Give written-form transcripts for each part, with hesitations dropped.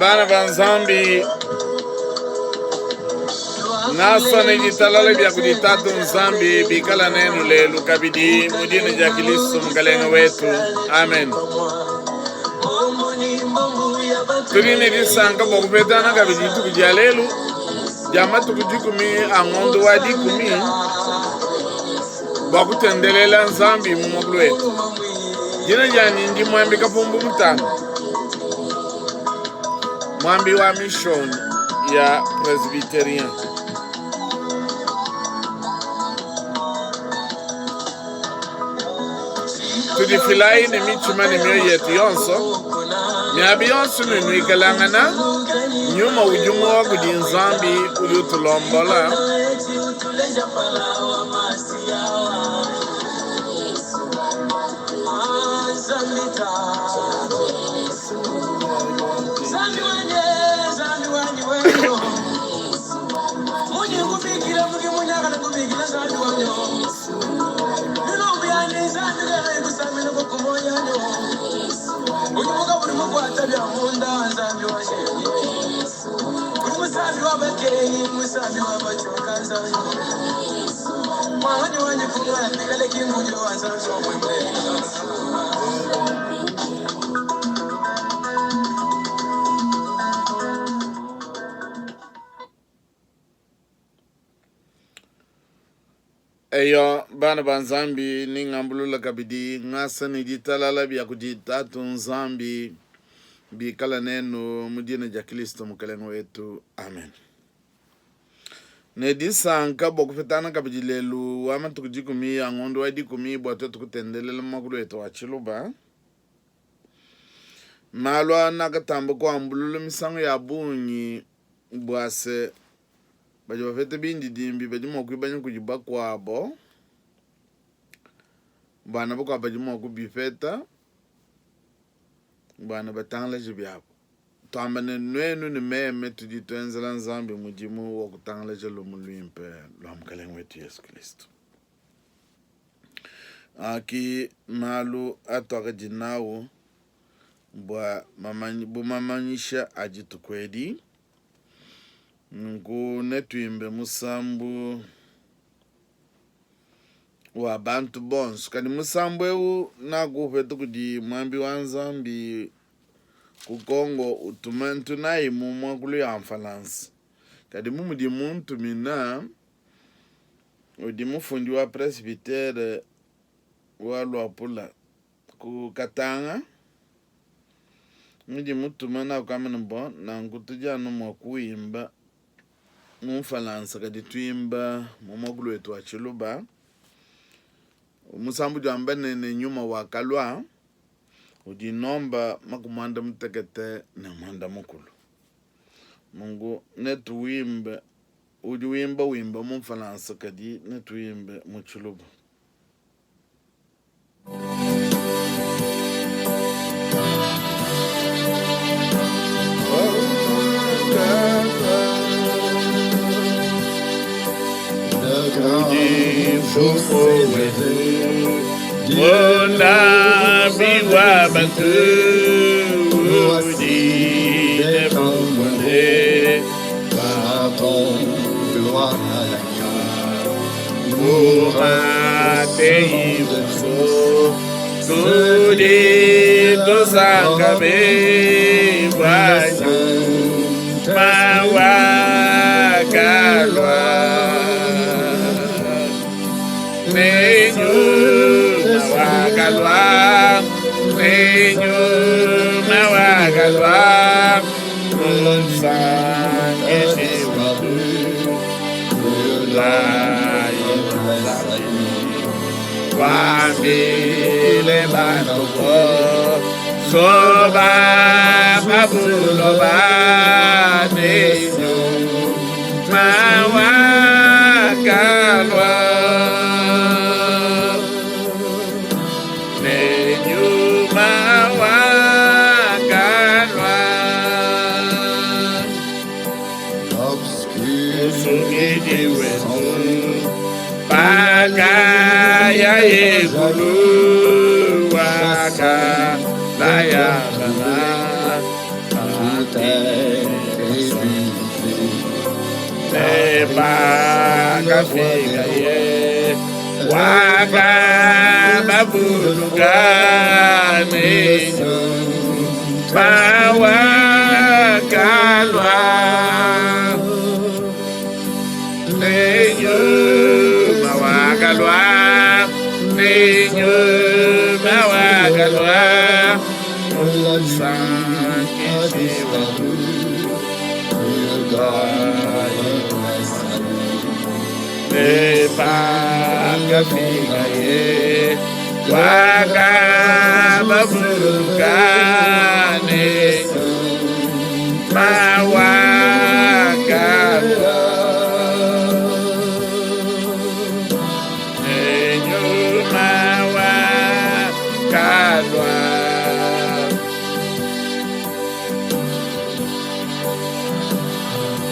Bana ba Nzambi, ngasa ne ditalala bia kudi Tatu Nzambi bikala nenu lelu kabidi mu dina dia Kilisto Mukalenge wetu. Amen. Tudi ne disanka bua kupetangana kabidi dituku dia lelu dia matuku dikumi a ngondo wa dikumi bua kutendelela Nzambi mu muakulu wetu. Dina dianyi ndi Muambi Kapumbu Mutanda, muambi wa mission ya Presbyterien. Tudifilayi ne mitshima ne mioyo yetu yonso, miaba yonso ne nuikalangana, nyuma udi umue wa kudi Nzambi udi utulombola. Eyo, bana ba Nzambi, ningambulula kabidi ngasa ne ditalala bia kudi Tatu Nzambi bikala nenu mu dina dia Kristo Mukelenge wetu. Amen. Ne disanka bua kupetangana kabidi lelu wa matuku dikumi a ngondo wa dikumi bua tuetu kutendelela mu muakulu wetu wa Tshiluba. Malu aa nakatamba kuambulula misangu ya bungi bua se, badi bapeta bindidimbi badi mua kuibanya kudi bakuabo, bana bakuabo badi mua kubipeta, bana batangalaje biabo. Tuamba ne, nuenu ne meme tudi tuenzela Nzambi mudimu wa kutangalaja lumu luimpe lua Mukalenge wetu Yesu Kristo. Aki malu atuakadi nawu bua bu mamanyisha a dituku edi. Nunku netuimbe musambu wa bantu bonso. Kadi musambu eu nakuupeta kudi muambi wa Nzambi ku Congo utuma ntunayi mu muakulu ya Mfalansa. Kadi bu mudi muntumina udi mufundi wa presbytere wa Luapula ku Katanga, mudi mutuma nakuamba ne bon, nanku tudi anu mua kuimba mu Mfalansa kadi tuimba mu muakulu wetu wa Tshiluba. Musambu udi wamba ne, ne nyuma wakalua udi nomba makumi muanda mutekete ne muanda mukulu. Nunku netuwimbe, udi wimba wimba mu Mfalansa kadi netuimbe mu Tshiluba. Ne pakafikaye, wakabavuluka ne nyuma wakalua. Ne nyuma wakalua, ne nyuma wakalua. Ne pakafikaye, wakabavuluka ne nyuma wakalua. Ne nyuma wakalua.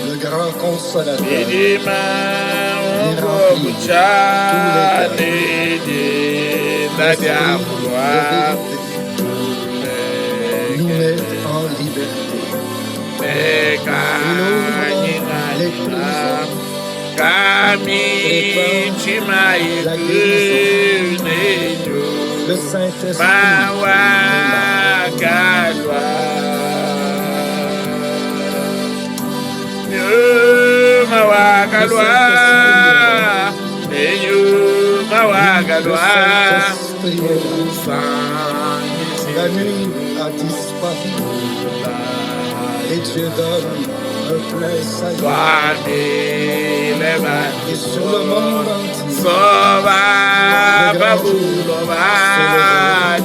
Le grand consolateur Midima il remplit tous les cœurs. L'esprit L'esprit de vérité nous met en liberté. Il ouvre les prisons, prépare la guérison. Le Saint-Esprit est là. Le Saint-Esprit est là. Le Saint-Esprit est là. La nuit a disparu et Dieu donne un plein salut. Et sur le monde entier, le grand jour se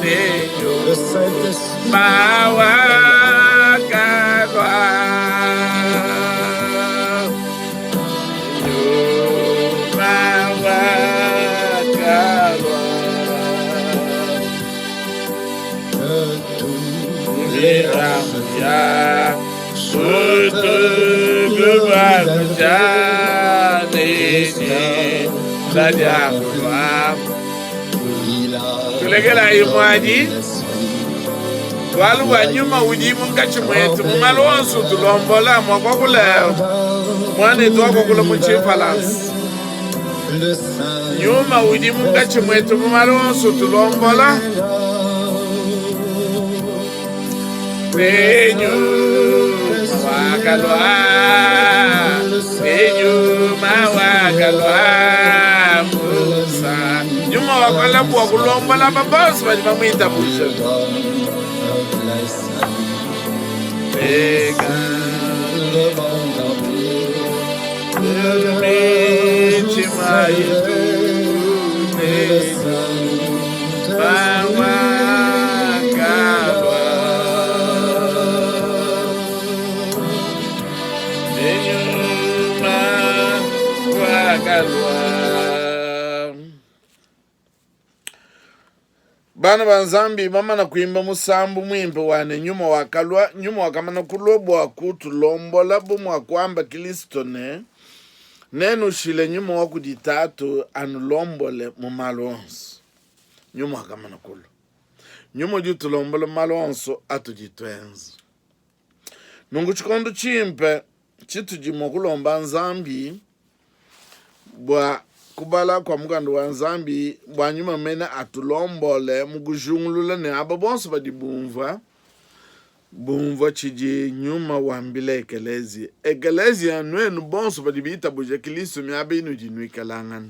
lève. Le Saint-Esprit est là. Que tous les rachetés soient de liberté. Christ a Il a Tulekelayi muadi. donné l'esprit. Bualu bua nyuma udi munkatshi muetu mu malu onso utulombola mua kuakula Dans muanetu tout wa kuakula mu l'univers, tshifalansa. le Nyuma udi munkatshi Saint-Esprit muetu mu malu onso utulombola. est là. Le Ne nyuma Saint-Esprit est wakalua, là. Le ne nyuma Saint-Esprit est wakalua là. La Musa. nuit Nyuma a wakalua bua disparu. kulombola aba bonso badi bamuitabuja. Dieu donne un plein salut. Et Eka sur le monde entier, le grand jour mitima s'est yetu levé. Le ne Saint-Esprit est wakalua. là. Ne nyuma wakalua. Bana ba Nzambi bamana kuimba musambu muimpe wa ne nyuma wakalua, nyuma wakamana kulua bua kutulombola bu mua kuamba Kilisto ne, Nenushile nyuma wa kudi Tatu anulombole mu malu onso. Nyuma wakamana kulua. Nyuma udi utulombola mu malu onso atudi tuenza. Nunku tshikondo tshimpe tshitudi mua kulomba Nzambi bua kubala kua mukanda wa Nzambi bua nyuma mene atulombole mu kujingulula ne aba bonso badi bumvua bumvua tshidi nyuma wambila ekeleziya. Ekeleziya nuenu bonso badi bitabuja Kilisto miaba inudi nuikalangana.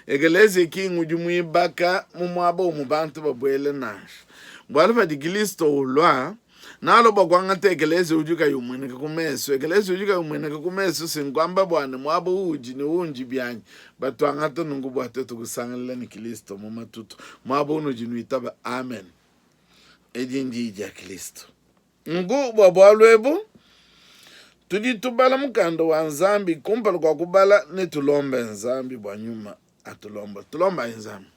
Ekeleziya ki ngudi muibaka mu muaba umu bantu babuele nansha. Bualu padi Kilisto ulua, nalua bua kuangata ekeleziya udi kayi umueneka ku mesu. Ekeleziya udi kayi umueneka ku mesu si nkuamba bua ne muaba uudi ne undi bianyi batuangata nunku bua tuetu kusangila ne Kilisto mu matutu muaba unudi nuitaba. Amen. Edi ndiyi dia Kilisto. Nunku bua bualu ebu tudi tubala mukanda wa Nzambi. Kumpala kua kubala netulombe Nzambi bua nyuma atulomba. Tulombayi Nzambi.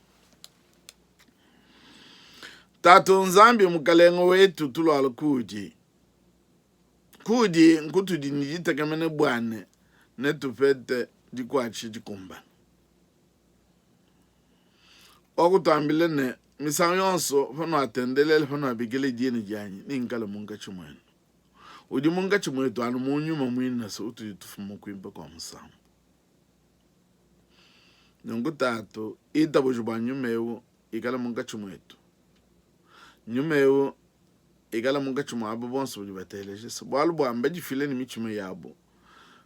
Tatu Nzambi Mukalenge wetu, tuluala kuudi. Kuudi nkutudi ne ditekemena bua ne netupete dikuatshisha dikumbane. Wakutuambila ne, Misangu yonso panuatendelela, panuabikila dina dianyi, nengikale munkatshi muenu. Udi munkatshi muetu anu mu nyuma muine se utudi tufuma kuimba kua musambu. Nunku Tatu, itabuja bua nyuma eu ikale munkatshi muetu. Nyuma eu ikale munkatshi mua aba bonso badi bateleja se bualu bua mbadifile ne mitshima yabu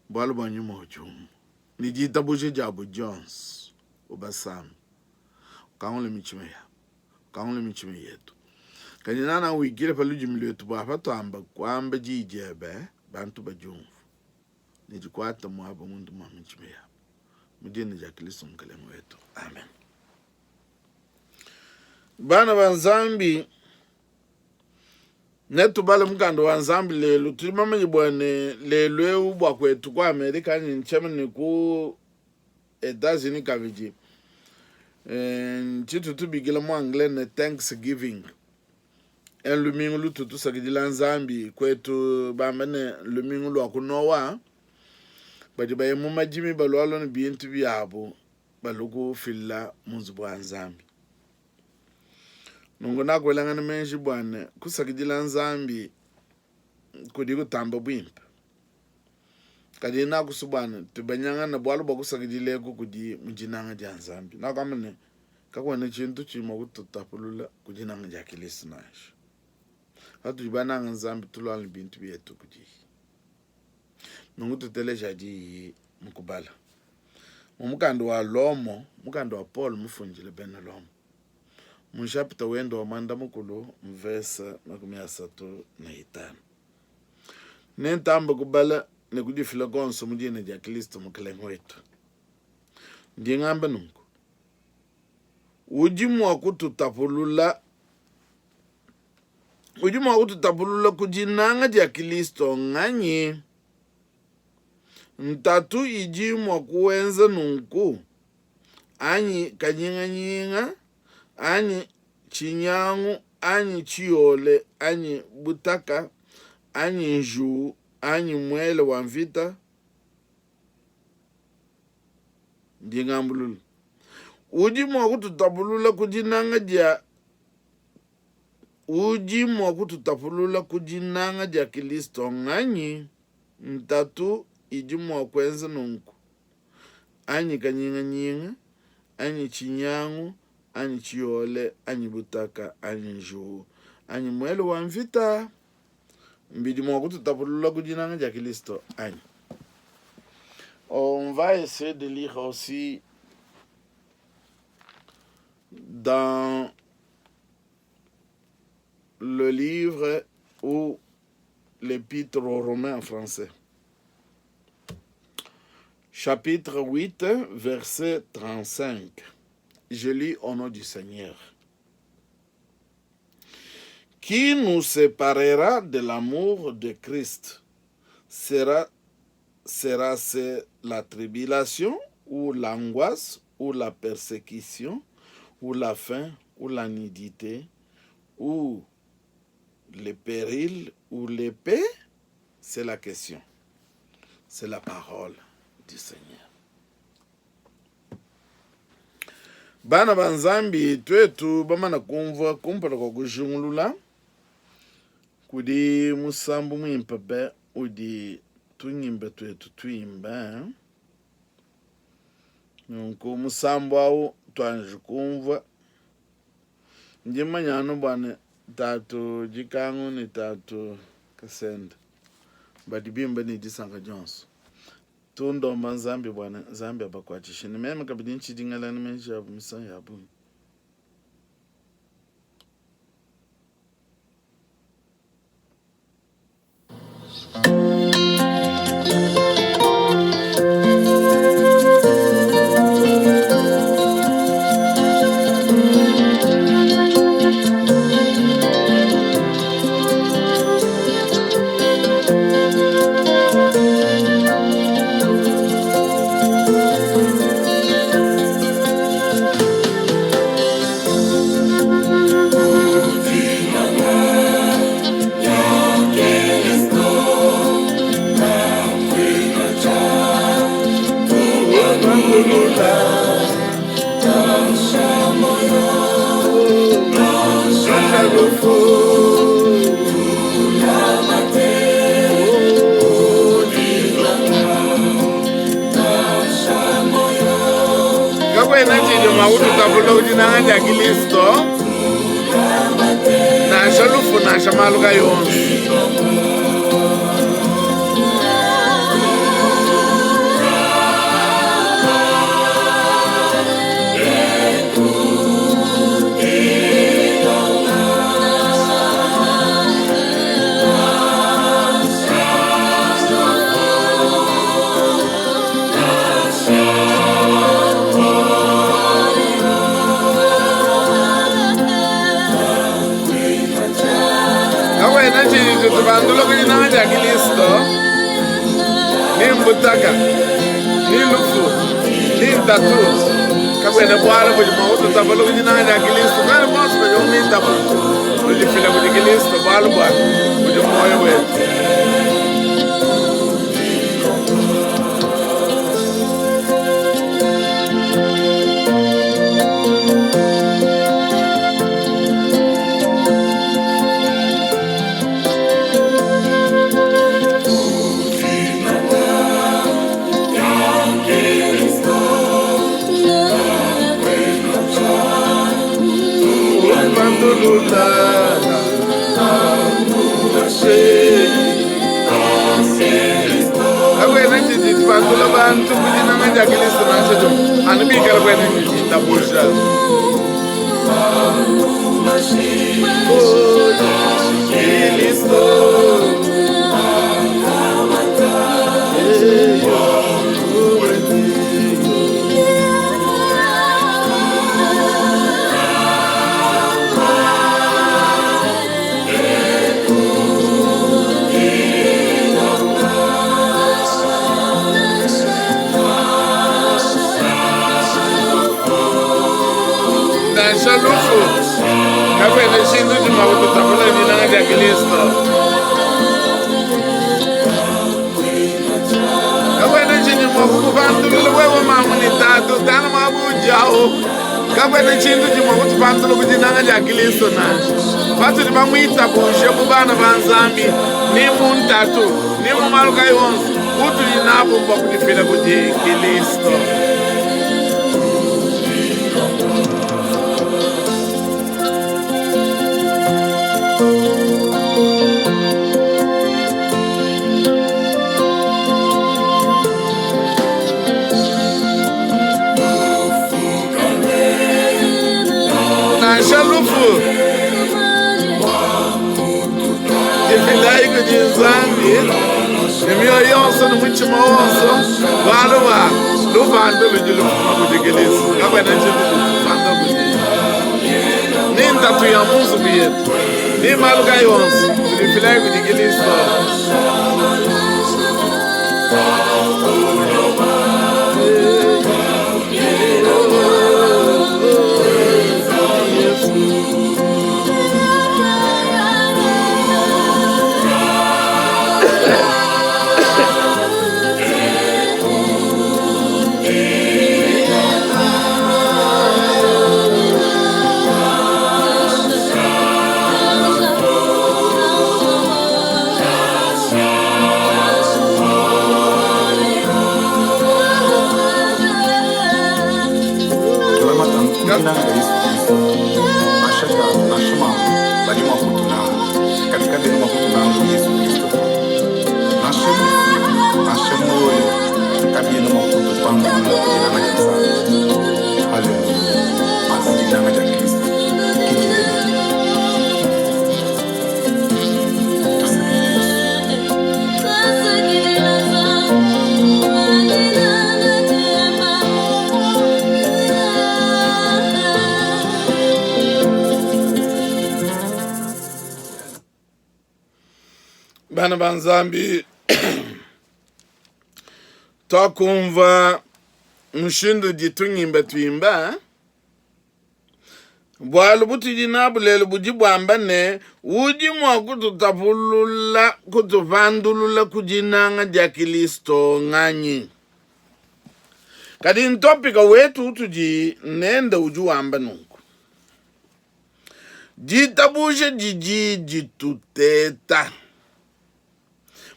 bualu bua nyuma udi umue ne ditabuja diabu dionso. Ubasambe, ukangule mitshima yabu, ukangule mitshima yetu. Kadi nana wikile pa ludimi luetu bua patuamba kuamba diyi diebe bantu badiumvue ne dikuata muaba muntu mua mitshima yabu. Mu dina dia Kristo Mukelenge wetu, amen. Bana ba Nzambi, netubale mukanda wa Nzambi lelu. Tudi bamanye bua ne lelu eu bua kuetu ku Amerika anyi ntshiama ne ku Etats-Unis kabidi eh, ntshitu tubikila mu anglais ne Thanksgiving. Lumingu lutu tusakidila Nzambi kuetu bamba ne lumingu lua kunowa, badi baya mu madimi balualua ne bintu biabu balua kufila mu nzubu wa Nzambi. Nunku nakuelangana meji bua ne kusakidila Nzambi kudi kutamba buimpe. Kadi nakusua bua ne tubanyangane bualu bua kusakidila eku kudi mu dinanga dia Nzambi. Nakuamba ne kakuena tshintu tshidi mua kututapulula ku dinanga dia Kilisto nansha. Patudi bananga Nzambi tuluala ne bintu bietu kudiye. Nunku tuteleja diyi mu kubala mu mukanda wa Lomo, mukanda wa Paul mufundile bena Lomo mu nshapita wende wa muanda mukulu mvese 35. Nentambe kubala ne kudifila konso mu dina dia Kristo Mukelenge wetu. Ndi ngamba nunku, udi mua kututapulula udi mua kututapulula ku dinanga dia Kristo nganyi? Ntatu idi mua kuenza nunku anyi kanyinganyinga anyi tshinyangu anyi tshiyole anyi butaka anyi njiwu anyi muele wa mvita? Ndi ngambulula, udi mua kututapulula ku dinanga dia udi mua kututapulula ku dinanga dia Kristo nganyi? Ntatu idi mua kuenza nunku anyi kanyinganyinga anyi tshinyangu anyi tshiyole anyi butaka anyi njiwu anyi muele wa mvita mbidi mua kututapulula ku dinanga dia Kristo anyi? On va essayer de lire aussi dans le livre ou l'épître aux Romains en français. Chapitre 8, verset 35. Je lis au nom du Seigneur. Qui nous séparera de l'amour de Christ? Sera, sera-ce la tribulation ou l'angoisse ou la persécution ou la faim ou la nudité ou le péril ou l'épée? C'est la question. C'est la parole du Seigneur. Bana ba Nzambi, tuetu bamana kumvua kumpala kua kujingulula kudi musambu muimpe be udi tungimba tuetu tuimba. Nunku musambu au tuanji kumvua. Ndi mmanya anu bua ne tatu Dikangu ne tatu Kasenda badi bimba ne disanka dionso. Tundomba Nzambi bua ne Nzambi abakuatshishe ne meme kabidi ntshidi ngelangana meji abu misangu ya bungi. mua kututapulula ku dinanga dia Kilisto, nansha lufu nansha malu kayi onso. Kakuena tshidi tshitupandula ku dinanga dia Kilisto, ni mbutaka, ni lufu, ni ntatu. Kakuena bualu budi mua kututapula ku dinanga dia Kilisto. Nuenu bonso badi muitabuja, nudifile kudi Kilisto, bualu bua budi muoyo wetu. Kakuena tshidi tshipandula bantu ku dinanga dia Kristo nansha dimue, anu bikala kuena ne ditabuja. Nansha lufu kakuena tshintu tshimue kututapula dinanga dia Kristo. Kakuena tshinyi mua kukupandulula wewe mamu ne tatu tana mabujawu. Kakuena tshintu tshimue kutupandula ku dinanga dia Kristo nansha. Patudi bamuitabuje bu bana ba Nzambi, ni mu ntatu, ni mu malu kayi onso, butudi nabu mbua kudifila kudi Kristo. Nansha lufu difilayi kudi Nzambi ne mioyo yonso ne mutshima wonso, bualu bua lupandu ludi lufuma kudi Kilisto. Kakuena tshintu tshitupanda kudi ni ntatu ya mu nzubu yetu ni malu kayi onso, tudifilayi kudi Kilisto. Tulamata ku dinanga dia Yesu Kristo. Nansha tatu nansha mamu badi mua kutunanga, kadi kabena mua kutunanga bu Yesu Kristo to. Nansha lufu nansha muoyo kabiena mua kutupandulula ku dinanga dia Nzambi. Haleluya! Anu dinanga dia Kristo ke dinene. Tuasakidila Yesu. Bana ba Nzambi, tuakumvua mushindu udi tungimba tuimba. Bualu butudi nabu lelu budi buamba ne, udi mua kututapulula, kutupandulula ku dinanga dia Kilisto nganyi? Kadi ntopika wetu utudi nende udi wamba nunku, ditabuja didi dituteta.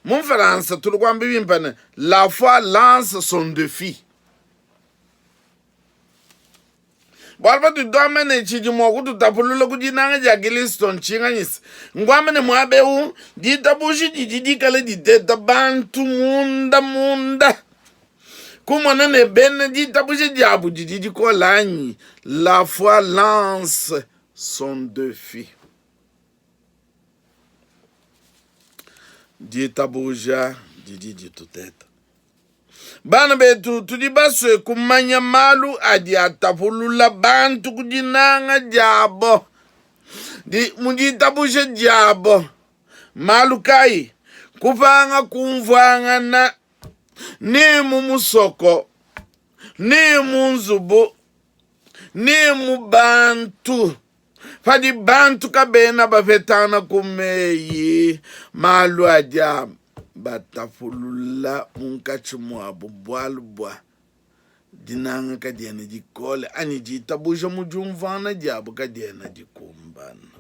Mu Mfaransa tudi kuamba bimpe ne, la foi lance son defi. Bualu patudi tuamba ne, tshidi mua kututapulula ku dinanga dia Kilisto ntshinganyi? Se nkuamba ne, muaba eu ditabuja didi dikale diteta bantu munda munda, kumona ne bena ditabuja diabu didi dikola anyi? La foi lance son defi. Ditabuja didi dituteta. Bana betu, tudi basue kumanya malu adi atapulula bantu ku dinanga diabo di, mu ditabuja diabo. Malu kayi? Kupanga kumvuangana ni mu musoko, ni mu nzubu, ni mu bantu. Padi bantu kabena bapetangana ku meyi, malu adi abatapulula munkatshi muabu bualu bua dinanga kadiena dikole anyi ditabuja mu diumvuangana diabu kadiena dikumbana.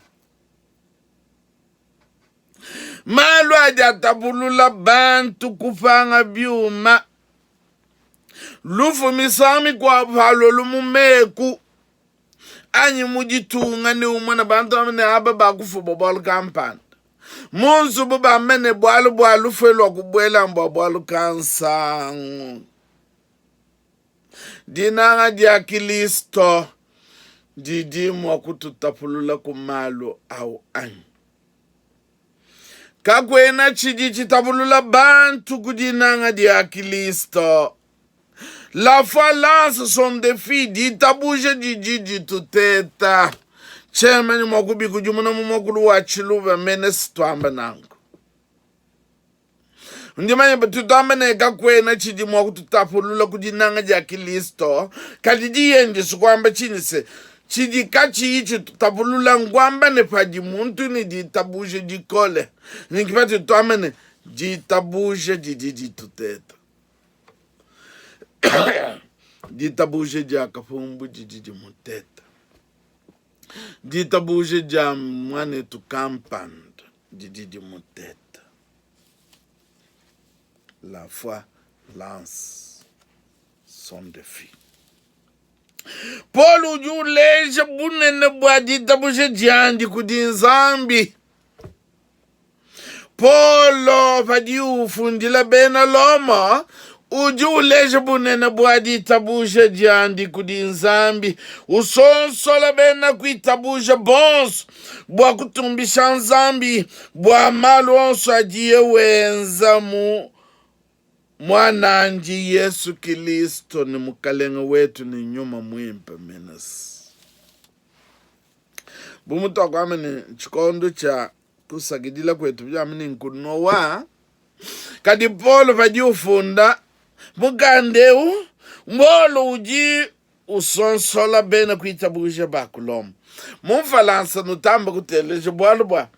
Malu adi atapulula bantu kupanga biuma, lufu misangu mikuabu palolu mu meku anyi mu ditunga ne umona bantu aba ne aba bakufua bualu kampanda mu nzubu bambe ne bualu bua lufu lua kubuela mbua bualu kansangu. Dinanga dia Kilisto didi mua kututapulula ku malu au anyi? Kakuena tshidi tshitapulula bantu ku dinanga dia Kilisto. La foi lance son defi, ditabuja didi dituteta. Tshiena mua kubikudimuna mu muakulu wa Tshiluba mene si tuamba nanku. Ndi manya tuamba ne kakuena tshidi mua kututapulula ku dinanga dia Kilisto, kadi diye ndisu kuamba tshinyi se tshidi katshiyi tshitutapulula nkuamba ne padi muntu ne ditabuja dikole, ninki patudi tuamba ne ditabuja didi dituteta. Ditabuja dia kapumbu didi dimuteta. Ditabuja dia muanetu kampanda didi dimuteta. La foi lance son defi. Paulo udi uleja bunene bua ditabuja diandi kudi Nzambi. Paulo padi ufundila bena Loma udi uleja bunene bua ditabuja diandi kudi Nzambi, usonsola bena kuitabuja bonso bua kutumbisha Nzambi bua malu onso adiye wenza mu Muanandi Yesu Kilisto ne Mukalenge wetu ne Nyuma Muimpe menes. Bu mutuakuamba ne tshikondo tshia kusakidila kuetu biamba ne nkunowa, kadi Paulo padi ufunda mukanda eu, Paulo udi usonsola bena kuitabuja ba ku Loma. Mu Mfalansa nutamba kuteleja bualu bua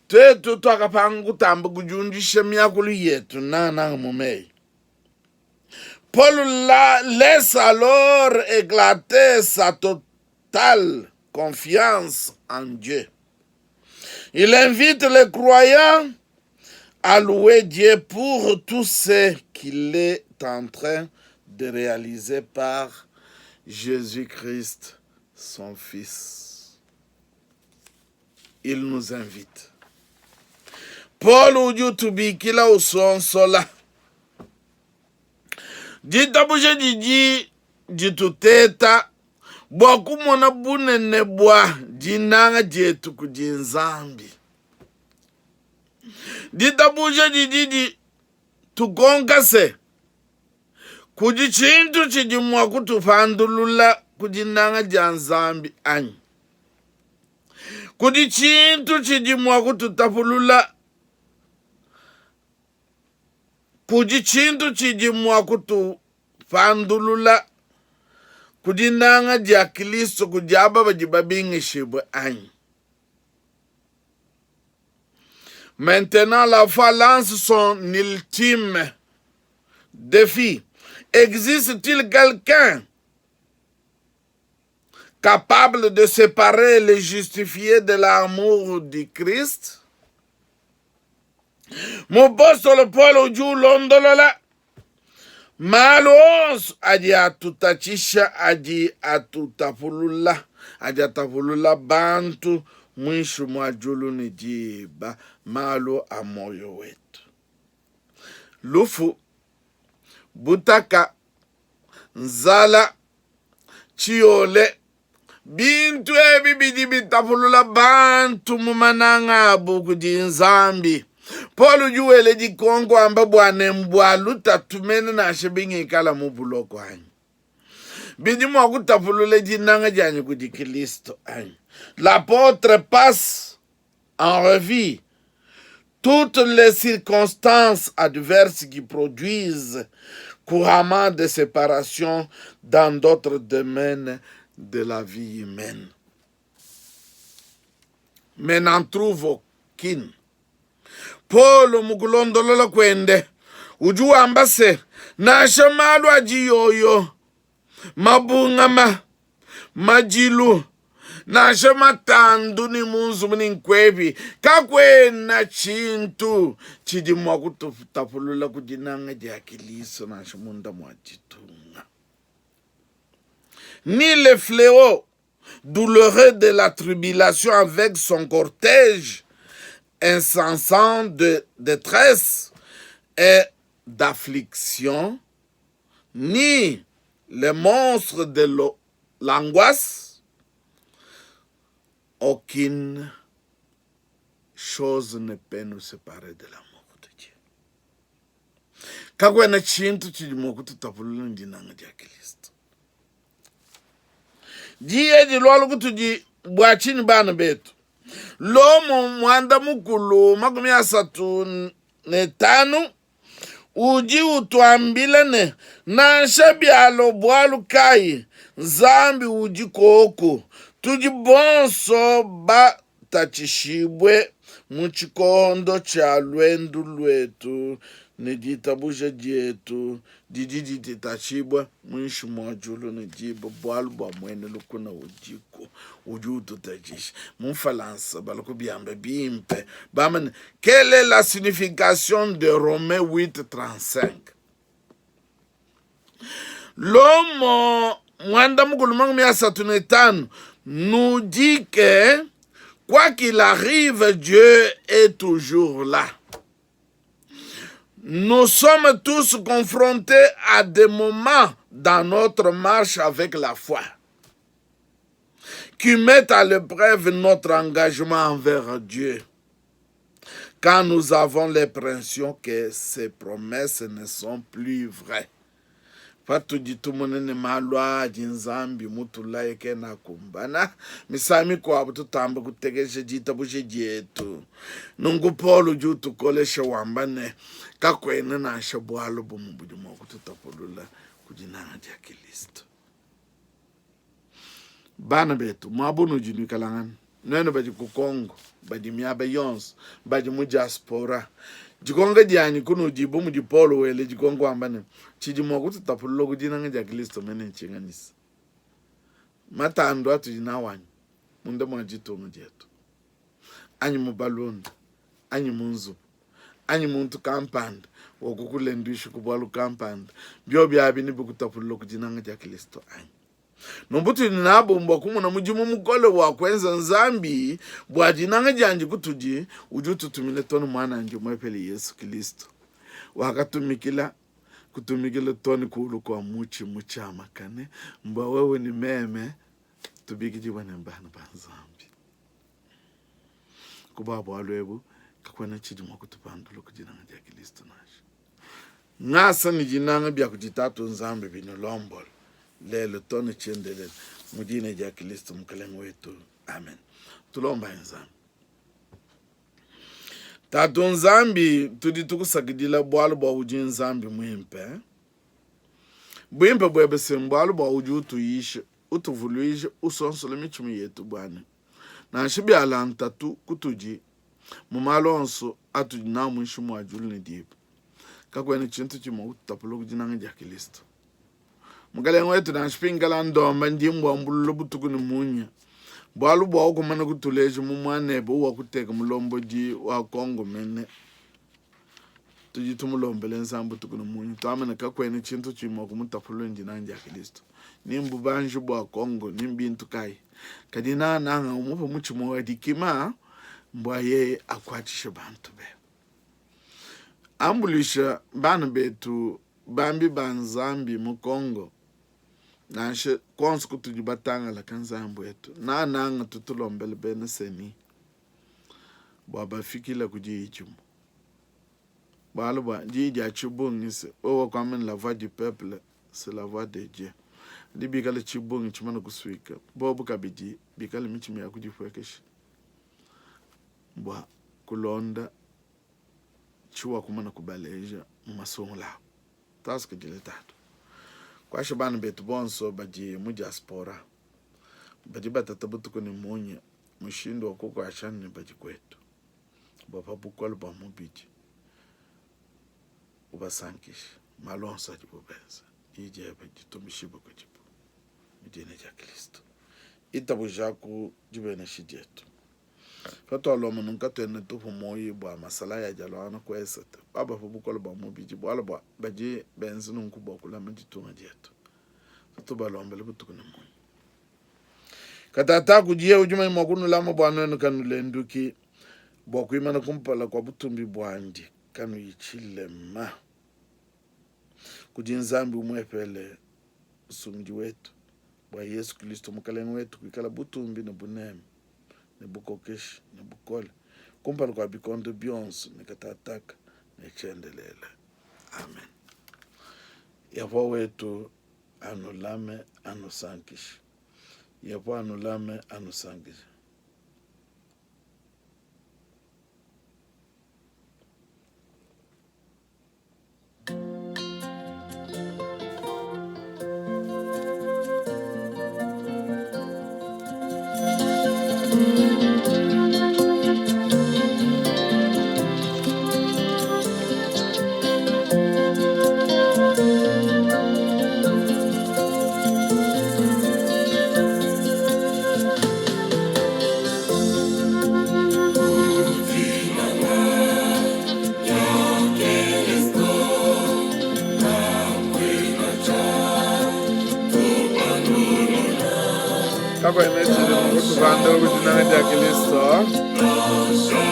tuetu tuakapanga kutamba kudiundisha miakulu yetu nangananga mu meyi. Paul la, laisse alors éclater sa totale confiance en Dieu. Il invite les croyants à louer Dieu pour tout ce qu'il est en train de réaliser par Jésus-Christ, son Fils. Il nous invite. Paul udi utubikila usonsola. Ditabuja didi dituteta bua kumona bunene bua dinanga dietu kudi Nzambi. Ditabuja didi ditukonka se, kudi tshintu tshidi mua kutupandulula ku dinanga dia Nzambi anyi? Kudi tshintu tshidi mua kututapulula kudi tshintu tshidi mua kutupandulula ku dinanga dia Kristo kudi aba badi babingishibue anyi? Maintenant, la foi lance son ultime défi. Existe-t-il quelqu'un capable de séparer les justifiés de l'amour du Christ? Mupostolo Paulo udi ulondolola. Malu onso adi atutatshisha adi atutapulula, adi atapulula bantu muinshi mua diulu ne diba, malu a muoyo wetu. Lufu, butaka, nzala, tshiyole, Bintu ebi bidi bitapulula bantu mu mananga abu kudi Nzambi. Paulo udi wela dikonko wamba bua ne, mbua lutatu mene nansha bingikala mu buloko anyi? Bidi mua kutapulula dinanga dianyi kudi Kristo anyi? L'apotre passe en revue toutes les circonstances adverses qui produisent couramment des séparations dans d'autres domaines de la vie humaine. Mais n'en trouve aucune. Paulo mu kulondolola kuende udi wamba se, nansha malu adi yoyo mabungama, madilu, nansha matandu ni mu nzubu ni nkuepi, kakuena tshintu tshidi mua kututapulula ku dinanga dia Kilisto nansha munda mua ditunga. Ni le fléau douloureux de la tribulation avec son cortège incessant de détresse et d'affliction, ni le monstre de l'angoisse, aucune chose ne peut nous séparer de l'amour de Dieu. Kakuena tshintu tshidi mua kututapulula ne dinanga dia Kristo. Diyi edi lualu kutudi bua tshinyi bana betu? Lomo muanda mukulu 35 udi utuambila ne, nansha bialua bualu kayi, Nzambi udi koku. Tudi bonso batatshishibue mu tshikondo tshia luendu luetu ne ditabuja dietu didi ditatshibua muinshi mua diulu ne diba bualu bua muena lukuna udiku udi ututatshisha. Mu Mfalansa bala kubiamba bimpe bamba ne, Quelle est la signification de Romains 8:35? Lomo muanda mukulu 35 nous dit que quoi qu'il arrive, Dieu est toujours là. Nous sommes tous confrontés à des moments dans notre marche avec la foi qui mettent à l'épreuve notre engagement envers Dieu. Quand nous avons l'impression que ces promesses ne sont plus vraies, patudi tumona ne malu adi Nzambi mutulaye kena akumbana, misangu mikuabu tutamba kutekesha ditabuja dietu. Nunku Paulo udi utukolesha wamba ne, kakuena nansha bualu bumue budi mua kututapulula ku dinanga dia Kilisto. Bana betu, muaba unudi nuikalangana, nuenu badi ku Congo, badi miaba yonso, badi mu diaspora, dikonka dianyi kunudi bu mudi Paulo wele dikonka wamba ne, tshidi mua kututapulula ku dinanga dia Kristo mene ntshinganyi? Matandu atudi nawu anyi munda mua ditunga dietu, anyi mu balunda, anyi mu nzubu, anyi muntu kampanda wakukulenduisha ku bualu kampanda, biobi abi nebikutapulule ku dinanga dia Kristo anyi? Nunku tudi nabu mbua kumona mudimu mukole wa kuenza Nzambi bua dinanga diandi kutudi, udi ututumina to ne Muan'andi umuepele Yesu Kilisto, wakatumikila kutumikila to ne kulu kua mutshi mutshiamakane, mbua wewe ne meme tubikidibue ne bana ba Nzambi. Ku bua bualu ebu kakuena tshidi mua kutupandula ku dinanga dia Kilisto nansha. Ngasa ne dinanga bia kudi Tatu Nzambi binulombole lelu to ne tshiendelele mu dina dia Kilisto Mukelenge wetu. Amen. Tulombayi Nzambi. Tatu Nzambi, tudi tukusakidila bualu bua udi Nzambi muimpe. Buimpe buebe se mbualu bua udi utuyisha, utuvuluija, usonsola mitshima yetu bua ne nansha biala ntatu kutudi mu malu onso atudi nawu muinshi mua diulu ne diba, kakuena tshintu tshidi mua kututapulula ku dinanga dia Kilisto. Mukelenge wetu, nansha pingikala ndomba, ndi mbuambulula butuku ne munya, bualu bua ukumana kutuleja mu Muanebe uwakuteka mulombodi wa Kongo mene. Tudi tumulombela Nzambi butuku ne munya, tuamba ne, kakuena tshintu tshidi mua kumutapulula ne dinanga dia Kilisto, ni mbubanji bua Congo, ni mbintu kayi. Kadi nangananga umupe mutshima wa dikima mbua yeye akuatshishe bantu bebe. Ambuluisha bana betu bambi ba Nzambi mu Congo nansha kuonso kutudi batangalaka Nzambi wetu, nangananga tutulombele bena CENI bua bafikile ku diyi dimue. Bualu bua diyi dia tshibungi se wewe kuamba ne la voix du peuple c'est la voix de Dieu. Kadi bikale tshibungi tshimane kusuika, bobu kabidi bikale mitshima ya kudipuekesha bua kulonda tshiwakumana kubaleja mu masungula abu. Tuasakidile Tatu. Kuasha bana betu bonso badi mu diaspora badi batata butuku ne munya mushindu wa kukuasha ne badi kuetu bua pa bukole bua mubidi ubasankishe malu onso adibu benza. Diyi diebe ditumbishibue kudibu mu dina dia Kristo. Itabujaku dibenesha dietu. Patualomba nunku katuena tupua muoyo bua masalayi adi aluangana ku esete babapa bukole bua mubidi, bualu bua badi benza nunku bua kulama ditunga dietu. Tutubalombele butuku ne munya. Katataka kudiye udi mumanye mua kunulama bua nuenu kanulenduki bua kuimana kumpala kua butumbi buandi kanuyi tshilema. Kudi Nzambi umuepele Musungidi wetu, bua Yesu Kilisto Mukelenge wetu kuikala butumbi ne buneme ne bukokeshi ne bukole kumpala kua bikondo bionso ne katataka ne tshiendelele. Amen. Yehowa wetu anulame anusankishe. Yehowa anulame anusankishe. Kakuena tshidi mua kutupandula ku dinanga dia Kristo.